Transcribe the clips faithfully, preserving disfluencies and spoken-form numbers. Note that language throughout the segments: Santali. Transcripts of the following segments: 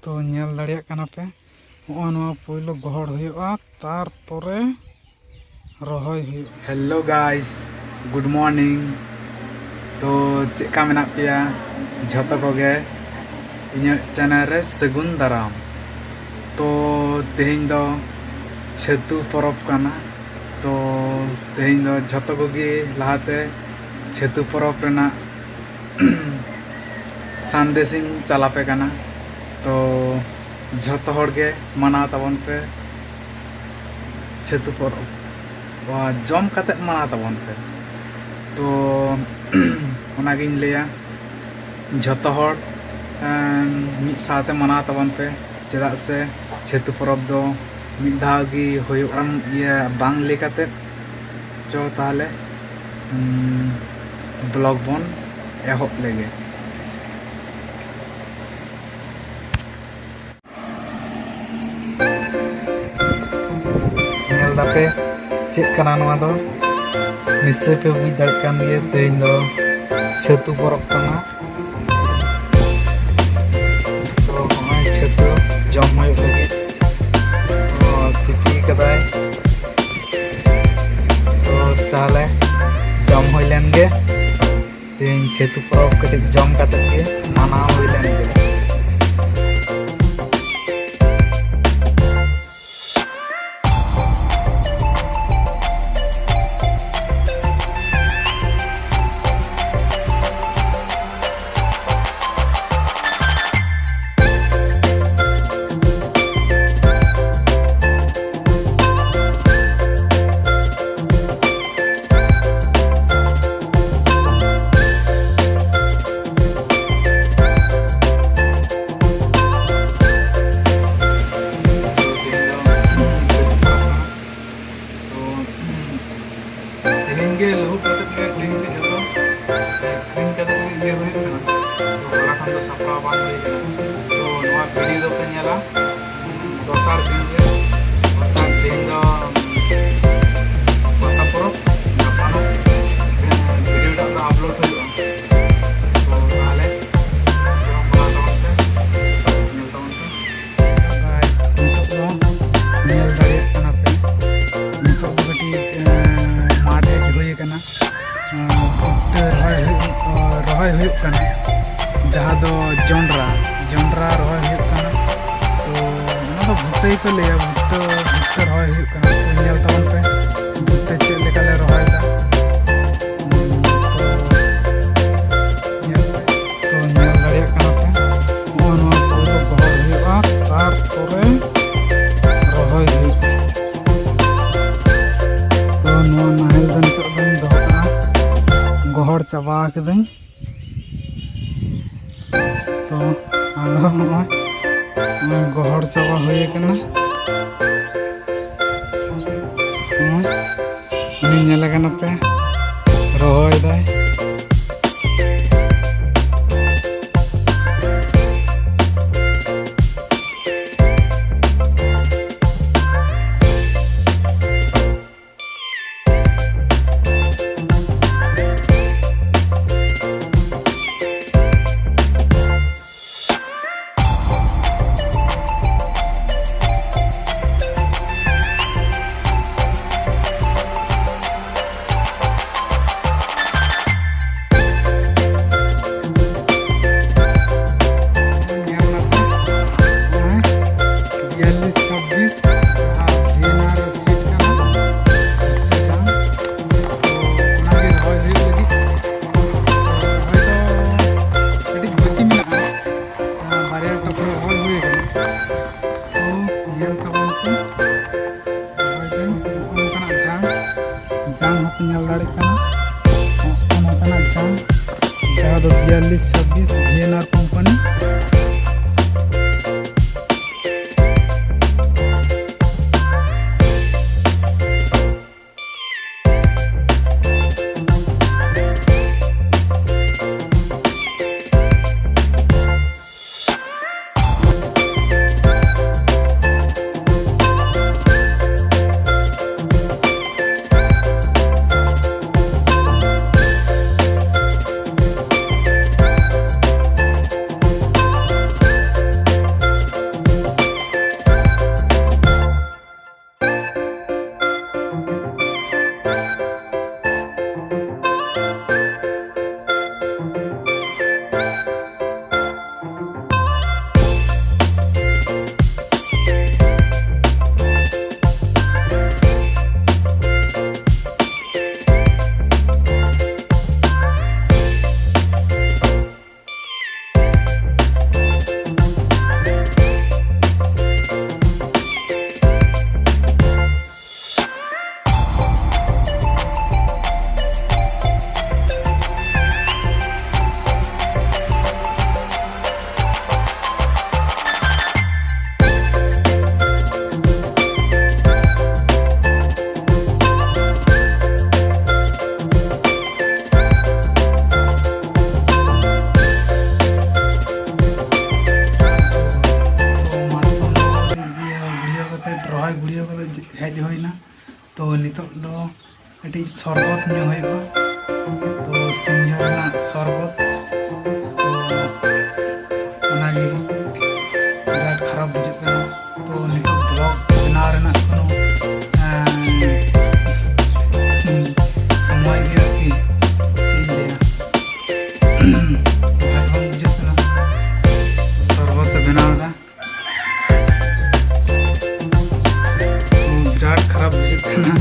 ᱛᱚ, ᱧᱮᱞ ᱫᱟᱲᱮᱭᱟᱜ ᱠᱟᱱᱟ ᱯᱮ, ᱦᱚᱸᱜᱼᱚᱭ ᱱᱚᱣᱟ ᱯᱳᱭᱞᱳ ᱜᱚᱦᱚᱲ ᱦᱩᱭᱩᱜᱼᱟ, ᱛᱟᱨᱯᱚᱨᱮ ᱨᱚᱦᱚᱭ ᱦᱩᱭᱩᱜᱼᱟ᱾ Hello guys, good morning. ᱛᱚ, ᱪᱮᱫ ᱞᱮᱠᱟ ᱢᱮᱱᱟᱜ ᱯᱮᱭᱟ ᱡᱷᱚᱛᱚ ᱠᱚᱜᱮ? ᱤᱧᱟᱹᱜ ᱪᱮᱱᱮᱞ ᱨᱮ ᱥᱟᱹᱜᱩᱱ ᱫᱟᱨᱟᱢ᱾ ᱛᱚ, ᱛᱮᱦᱮᱧ ᱫᱚ ᱪᱷᱟᱹᱛᱩ ᱯᱚᱨᱚᱵᱽ ᱠᱟᱱᱟ᱾ ᱛᱚ, ᱛᱮᱦᱮᱧ ᱫᱚ ᱡᱷᱚᱛᱚ ᱠᱚᱜᱮ ᱞᱟᱦᱟᱛᱮ ᱪᱷᱟᱹᱛᱩ ᱯᱚᱨᱚᱵᱽ ᱨᱮᱱᱟᱜ ᱥᱟᱸᱫᱮᱥᱤᱧ ᱪᱟᱞᱟᱯᱮ ᱠᱟᱱᱟ᱾ ᱛᱚ, ᱡᱷᱚᱛᱚ ᱦᱚᱲ ᱜᱮ ᱢᱟᱱᱟᱣ ᱛᱟᱵᱚᱱ ᱯᱮ ᱪᱷᱟᱹᱛᱩ ᱯᱚᱨᱚᱵᱽ, ᱡᱚᱢ ᱠᱟᱛᱮᱫ ᱢᱟᱱᱟᱣ ᱛᱟᱵᱚᱱ ᱯᱮ᱾ ᱛᱚ, ᱚᱱᱟᱜᱤᱧ ᱞᱟᱹᱭᱟ, ᱡᱷᱚᱛᱚ ᱦᱚᱲ, ᱮᱢ, ᱢᱤᱫ ᱥᱟᱶᱛᱮ ᱢᱟᱱᱟᱣ ᱛᱟᱵᱚᱱ ᱯᱮ, ᱪᱮᱫᱟᱜ ᱥᱮ ᱪᱷᱟᱹᱛᱩ ᱯᱚᱨᱚᱵᱽ ᱫᱚ ᱢᱤᱫ ᱫᱷᱟᱣ ᱜᱮ ᱦᱩᱭᱩᱜᱼᱟ᱾ ᱤᱭᱟᱹ ᱵᱟᱝ ᱞᱟᱹᱭ ᱠᱟᱛᱮᱫ, ᱪᱚ ᱛᱟᱦᱚᱞᱮ, ᱩᱢ, ᱵᱞᱚᱜ ᱵᱚᱱ ᱮᱦᱚᱵ ᱞᱮᱜᱮ᱾ ᱧᱮᱞ ᱫᱟᱯᱮ ᱪᱮᱫ ᱠᱟᱱᱟ ᱱᱚᱣᱟ ᱫᱚ? ᱱᱤᱥᱪᱚᱭ ᱯᱮ ᱵᱩᱡᱽ ᱫᱟᱲᱮᱭᱟᱜ ᱠᱟᱱ ᱜᱮᱭᱟ, ᱛᱮᱦᱮᱧ ᱫᱚ ᱪᱷᱟᱹᱛᱩ ᱯᱚᱨᱚᱵᱽ ᱠᱟᱱᱟ᱾ ᱛᱚ, ᱱᱚᱜᱼᱚᱭ ᱪᱷᱟᱹᱛᱩ ᱡᱚᱢ ᱦᱩᱭᱩᱜ ᱞᱟᱹᱜᱤᱫ᱾ ᱛᱚ, ᱥᱤᱯᱤ ᱠᱟᱫᱟᱭ᱾ ᱛᱚ, ᱛᱟᱦᱞᱮ ᱡᱚᱢ ᱦᱩᱭ ᱞᱮᱱ ᱜᱮ᱾ ᱛᱮᱦᱮᱧ ᱪᱷᱟᱹᱛᱩ ᱯᱚᱨᱚᱵᱽ ᱠᱟᱹᱴᱤᱡ ᱡᱚᱢ ᱠᱟᱛᱮᱫ ᱜᱮ ᱢᱟᱱᱟᱣ ᱦᱩᱭ ᱞᱮᱱ ᱜᱮ᱾ ᱛᱚ, ᱛᱮᱦᱮᱧ ᱜᱮ ᱞᱟᱹᱦᱩᱫ ᱠᱟᱛᱮᱫ ᱜᱮ, ᱛᱮᱦᱮᱧ ᱜᱮ ᱡᱚᱛᱚ ᱟᱹᱠᱷᱨᱤᱧ ᱠᱟᱛᱮᱫ ᱜᱮ ᱤᱭᱟᱹ ᱦᱩᱭᱩᱜ ᱠᱟᱱᱟ᱾ ᱛᱚ, ᱦᱚᱞᱟ ᱠᱷᱚᱱ ᱫᱚ ᱥᱟᱯᱲᱟᱣ ᱵᱟᱝ ᱦᱩᱭ ᱠᱟᱱᱟ᱾ ᱛᱚ, ᱱᱚᱣᱟ ᱵᱷᱤᱰᱤᱭᱳ ᱫᱚᱯᱮ ᱧᱮᱞᱟ ᱫᱚᱥᱟᱨ ᱫᱤᱱ ᱨᱮ, ᱚᱨᱛᱷᱟᱛ ᱛᱮᱦᱮᱧ ᱫᱚ ᱯᱟᱛᱟ ᱯᱚᱨᱚᱵᱽ, ᱜᱟᱯᱟ ᱱᱟᱜ ᱵᱷᱤᱰᱤᱭᱳ ᱴᱟᱜ ᱫᱚ ᱟᱯᱞᱳᱰ ᱦᱩᱭᱩᱜᱼᱟ᱾ ᱛᱚ, ᱛᱟᱦᱞᱮ ᱡᱚᱢ ᱵᱟᱲᱟ ᱛᱟᱵᱚᱱ ᱯᱮ, ᱧᱮᱞ ᱛᱟᱵᱚᱱ ᱯᱮ᱾ ᱛᱟᱹᱭ ᱠᱚ ᱞᱟᱹᱭᱟ, ᱵᱷᱩᱴᱴᱟᱹ, ᱵᱷᱩᱴᱴᱟᱹ ᱨᱚᱦᱚᱭ ᱦᱩᱭᱩᱜ ᱠᱟᱱᱟ᱾ ᱛᱚ, ᱧᱮᱞ ᱛᱟᱵᱚᱱ ᱯᱮ, ᱵᱷᱩᱴᱴᱟᱹ ᱪᱮᱫ ᱞᱮᱠᱟ ᱞᱮ ᱨᱚᱦᱚᱭ ᱮᱫᱟ᱾ ᱛᱚ, ᱧᱮᱞ, ᱛᱚ, ᱧᱮᱞ ᱫᱟᱲᱮᱭᱟᱜ ᱠᱟᱱᱟ ᱯᱮ, ᱱᱚᱜᱼᱚ ᱱᱚᱣᱟ ᱯᱩᱨᱟᱹ ᱜᱚᱦᱚᱲ ᱦᱩᱭᱩᱜᱼᱟ, ᱛᱟᱨᱯᱚᱨᱮ ᱨᱚᱦᱚᱭ ᱦᱩᱭᱩᱜᱼᱟ᱾ ᱛᱚ, ᱱᱚᱣᱟ ᱱᱟᱦᱮᱞ ᱫᱚ ᱱᱤᱛᱚᱜ ᱫᱚᱧ ᱫᱚᱦᱚ ᱠᱟᱜᱼᱟ, ᱜᱚᱦᱚᱲ ᱪᱟᱵᱟ ᱠᱤᱫᱟᱹᱧ᱾ ᱛᱚ, ᱟᱫᱚ ᱱᱚᱜᱼᱚᱭ, ᱱᱚᱜᱼᱚᱭ ᱜᱚᱦᱚᱲ ᱪᱟᱵᱟ ᱦᱩᱭ ᱟᱠᱟᱱᱟ᱾ ᱱᱚᱜᱼᱚᱭ, ᱩᱱᱤ ᱧᱮᱞᱮ ᱠᱟᱱᱟ ᱯᱮ, ᱨᱚᱦᱚᱭ ᱫᱟᱭ᱾ ᱦᱮᱡ ᱦᱩᱭᱱᱟ᱾ ᱛᱚ ᱱᱤᱛᱚᱜ ᱫᱚ ᱠᱟᱹᱴᱤᱡ ᱥᱚᱨᱵᱚᱛ ᱧᱩ ᱦᱩᱭᱩᱜᱼᱟ᱾ ᱛᱚ ᱥᱤᱧᱡᱚ ᱨᱮᱱᱟᱜ ᱥᱚᱨᱵᱚᱛ, ᱛᱚ ᱚᱱᱟᱜᱮ ᱵᱤᱨᱟᱴ ᱠᱷᱟᱨᱟᱯ ᱵᱩᱡᱷᱟᱹᱜ ᱠᱟᱱᱟ᱾ ᱛᱚ ᱱᱤᱛᱚᱜ ᱵᱞᱚᱜ ᱵᱮᱱᱟᱣ ᱨᱮᱱᱟᱜ ᱠᱳᱱᱳ, ᱮᱸ, ᱥᱚᱢᱚᱭ ᱜᱮ ᱟᱨᱠᱤ, ᱪᱮᱫ ᱤᱧ ᱞᱟᱹᱭᱟ, ᱵᱷᱟᱜᱽ ᱵᱟᱝ ᱵᱩᱡᱷᱟᱹᱜ ᱠᱟᱱᱟ᱾ ᱥᱚᱨᱵᱚᱛ ᱮ ᱵᱮᱱᱟᱣ ᱮᱫᱟ᱾ ᱵᱤᱨᱟᱴ ᱠᱷᱟᱨᱟᱯ ᱵᱩᱡᱷᱟᱹᱜ ᱠᱟᱱᱟ᱾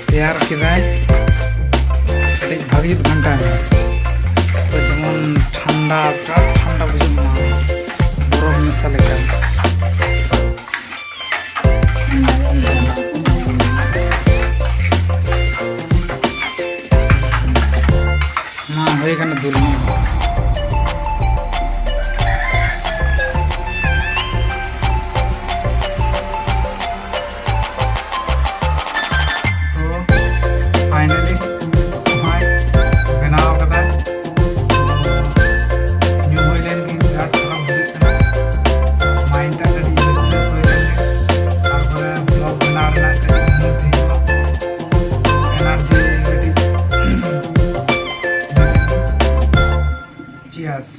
ᱛᱮᱭᱟᱨ ᱠᱮᱫᱟᱭ᱾ ᱠᱟᱹᱴᱤᱡ ᱵᱷᱟᱜᱤ ᱡᱩᱛ ᱜᱷᱟᱱᱴᱟᱭ ᱢᱮ᱾ ᱛᱚ ᱡᱮᱢᱚᱱ ᱴᱷᱟᱱᱰᱟ, ᱵᱤᱨᱟᱴ ᱴᱷᱟᱱᱰᱟ ᱵᱩᱡᱷᱟᱹᱜ ᱢᱟ, ᱵᱚᱨᱚᱯᱷ ᱢᱮᱥᱟ ᱞᱮᱠᱟ᱾ ᱢᱟ ᱦᱩᱭ ᱠᱟᱱᱟ ᱫᱩᱞ ᱢᱟ᱾ ᱛᱚ, finally ᱱᱚᱜᱼᱚᱭ ᱵᱮᱱᱟᱣ ᱠᱟᱫᱟ᱾ ᱛᱚ, ᱧᱩ ᱦᱩᱭ ᱞᱮᱱ ᱜᱮ, ᱵᱤᱨᱟᱴ ᱥᱟᱨᱟᱯ ᱵᱩᱡᱷᱟᱹᱜ ᱠᱟᱱᱟ᱾ Mind ᱴᱟᱜ ᱠᱟᱹᱴᱤᱡ refresh ᱦᱩᱭ ᱞᱮᱱ ᱜᱮ, ᱛᱟᱨᱯᱚᱨᱮ vlog ᱵᱮᱱᱟᱣ ᱨᱮᱱᱟᱜ ᱠᱟᱹᱴᱤᱡ mood ᱦᱤᱡᱩᱜᱼᱟ, energy ᱠᱟᱹᱴᱤᱡ᱾ Cheers᱾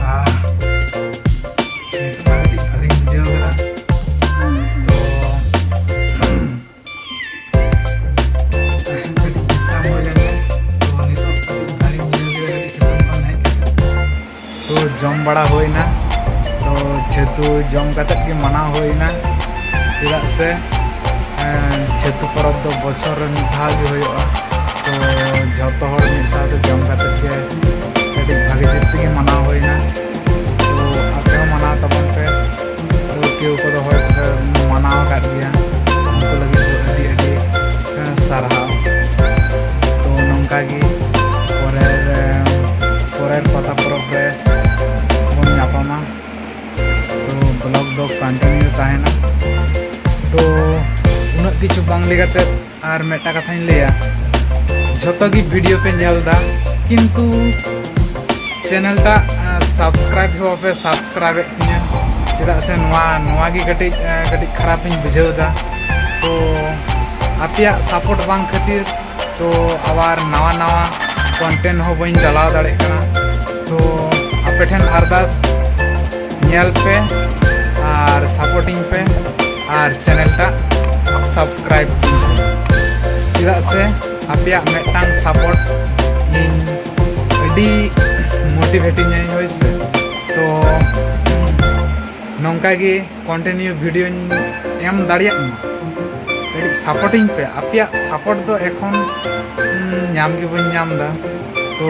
ᱟᱦ, ᱱᱤᱛᱚᱜ ᱢᱟ ᱠᱟᱹᱴᱤᱡ ᱵᱷᱟᱞᱤᱧ ᱵᱩᱡᱷᱟᱹᱣ ᱠᱮᱫᱟ᱾ ᱛᱚ, ᱠᱟᱹᱴᱤᱡ ᱵᱤᱥᱨᱟᱢ ᱦᱩᱭ ᱞᱮᱱ ᱜᱮ᱾ ᱛᱚ, ᱱᱤᱛᱚᱜ ᱠᱟᱹᱴᱤᱡ ᱵᱷᱟᱞᱤᱧ ᱵᱩᱡᱷᱟᱹᱣ ᱠᱮᱫᱟ, ᱠᱟᱹᱴᱤᱡ ᱡᱚᱢ ᱵᱟᱲᱟ ᱦᱩᱭᱱᱟ᱾ ᱛᱚ ᱪᱷᱟᱹᱛᱩ ᱡᱚᱢ ᱠᱟᱛᱮᱫ ᱜᱮ ᱢᱟᱱᱟᱣ ᱦᱩᱭᱱᱟ, ᱪᱮᱫᱟᱜ ᱥᱮ ᱮᱸ, ᱪᱷᱟᱹᱛᱩ ᱯᱚᱨᱚᱵᱽ ᱫᱚ ᱵᱚᱪᱷᱚᱨ ᱨᱮ ᱢᱤᱫ ᱫᱷᱟᱣ ᱜᱮ ᱦᱩᱭᱩᱜᱼᱟ᱾ ᱛᱚ ᱡᱷᱚᱛᱚ ᱦᱚᱲ ᱢᱤᱫ ᱥᱟᱶᱛᱮ ᱡᱚᱢ ᱠᱟᱛᱮᱫ ᱜᱮ ᱠᱟᱹᱴᱤᱡ ᱵᱷᱟᱜᱮ ᱡᱩᱛ ᱛᱮᱜᱮ ᱢᱟᱱᱟᱣ ᱦᱩᱭᱱᱟ᱾ ᱛᱚ ᱟᱯᱮ ᱦᱚᱸ ᱢᱟᱱᱟᱣ ᱛᱟᱵᱚᱱ ᱯᱮ᱾ ᱛᱚ ᱠᱮᱣ ᱠᱚᱫᱚ ᱦᱚᱭᱛᱳ ᱯᱮ ᱢᱟᱱᱟᱣ ᱟᱠᱟᱫ ᱜᱮᱭᱟ, ᱩᱱᱠᱩ ᱞᱟᱹᱜᱤᱫ ᱫᱚ ᱟᱹᱰᱤ ᱟᱹᱰᱤ ᱮᱸ, ᱥᱟᱨᱦᱟᱣ᱾ ᱛᱚ ᱱᱚᱝᱠᱟ ᱜᱮ ᱯᱚᱨᱮᱨ ᱮᱸ, ᱯᱚᱨᱮᱨ ᱯᱟᱛᱟ ᱯᱚᱨᱚᱵᱽ ᱨᱮ ᱵᱚᱱ ᱧᱟᱯᱟᱢᱟ᱾ ᱛᱚ ᱵᱞᱚᱜ ᱫᱚ ᱠᱚᱱᱴᱤᱱᱤᱭᱩ ᱛᱟᱦᱮᱱᱟ᱾ ᱛᱚ ᱩᱱᱟᱹᱜ ᱠᱤᱪᱷᱩ ᱵᱟᱝ ᱞᱟᱹᱭ ᱠᱟᱛᱮ ᱟᱨ ᱢᱤᱫᱴᱟᱝ ᱠᱟᱛᱷᱟᱧ ᱞᱟᱹᱭᱟ, ᱡᱷᱚᱛᱚ ᱜᱮ ᱵᱷᱤᱰᱤᱭᱳ ᱯᱮ ᱧᱮᱞ ᱮᱫᱟ, ᱠᱤᱱᱛᱩ ᱪᱮᱱᱮᱞ ᱴᱟᱜ ᱥᱟᱵᱥᱠᱨᱟᱭᱤᱵ ᱦᱚᱸ ᱵᱟᱯᱮ ᱥᱟᱵᱥᱠᱨᱟᱭᱤᱵ ᱮᱫ ᱛᱤᱧᱟᱹ, ᱪᱮᱫᱟᱜ ᱥᱮ ᱱᱚᱣᱟ ᱱᱚᱣᱟ ᱜᱮ ᱠᱟᱹᱴᱤᱡ ᱮᱸ, ᱠᱟᱹᱴᱤᱡ ᱠᱷᱟᱨᱟᱯ ᱤᱧ ᱵᱩᱡᱷᱟᱹᱣ ᱮᱫᱟ᱾ ᱛᱚ ᱟᱯᱮᱭᱟᱜ ᱥᱟᱯᱳᱨᱴ ᱵᱟᱝ ᱠᱷᱟᱹᱛᱤᱨ ᱛᱚ ᱟᱵᱟᱨ ᱱᱟᱣᱟ ᱱᱟᱣᱟ ᱠᱚᱱᱴᱮᱱᱴ ᱦᱚᱸ ᱵᱟᱹᱧ ᱪᱟᱞᱟᱣ ᱫᱟᱲᱮᱭᱟᱜ ᱠᱟᱱᱟ᱾ ᱛᱚ ᱟᱯᱮ ᱴᱷᱮᱱ ᱟᱨᱫᱟᱥ, ᱧᱮᱞ ᱯᱮ ᱟᱨ ᱥᱟᱯᱳᱨᱴᱤᱧ ᱯᱮ ᱟᱨ ᱪᱮᱱᱮᱞ ᱴᱟᱜ ᱥᱟᱵᱥᱠᱨᱟᱭᱤᱵ ᱛᱤᱧ ᱯᱮ, ᱪᱮᱫᱟᱜ ᱥᱮ ᱟᱯᱮᱭᱟᱜ ᱢᱤᱫᱴᱟᱝ ᱥᱟᱯᱳᱨᱴ ᱤᱧ ᱟᱹᱰᱤ ᱢᱳᱴᱤᱵᱷᱮᱴᱤᱧᱟᱭ, ᱦᱳᱭ ᱥᱮ᱾ ᱛᱚ ᱱᱚᱝᱠᱟ ᱜᱮ ᱠᱚᱱᱴᱤᱱᱤᱭᱩ ᱵᱷᱤᱰᱤᱭᱳᱧ ᱮᱢ ᱫᱟᱲᱮᱭᱟᱜ ᱢᱟ, ᱠᱟᱹᱴᱤᱡ ᱥᱟᱯᱳᱨᱴᱤᱧ ᱯᱮ᱾ ᱟᱯᱮᱭᱟᱜ ᱥᱟᱯᱳᱨᱴ ᱫᱚ ᱮᱠᱷᱚᱱ ᱩᱸ, ᱧᱟᱢ ᱜᱮ ᱵᱟᱹᱧ ᱧᱟᱢ ᱮᱫᱟ᱾ ᱛᱚ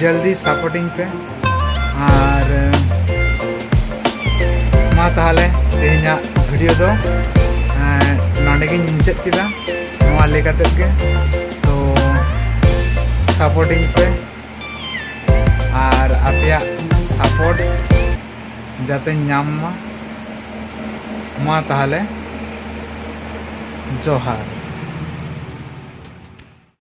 ᱡᱚᱞᱫᱤ ᱥᱟᱯᱳᱨᱴᱤᱧ ᱯᱮ᱾ ᱟᱨ ᱮᱸ, ᱢᱟ ᱛᱟᱦᱚᱞᱮ ᱛᱮᱦᱮᱧᱟᱜ ᱵᱷᱤᱰᱤᱭᱳ ᱫᱚ ᱮᱸ, ᱱᱚᱸᱰᱮ ᱜᱤᱧ ᱢᱩᱪᱟᱹᱫ ᱠᱮᱫᱟ, ᱱᱚᱣᱟ ᱞᱟᱹᱭ ᱠᱟᱛᱮᱫ ᱜᱮ᱾ ᱛᱚ ᱥᱟᱯᱳᱨᱴᱤᱧ ᱯᱮ ᱟᱨ ᱟᱯᱮᱭᱟᱜ ᱥᱟᱯᱳᱨᱴ ᱡᱟᱛᱮᱧ ᱧᱟᱢ ᱢᱟ᱾ ᱢᱟ ᱛᱟᱦᱚᱞᱮ, ᱡᱚᱦᱟᱨ᱾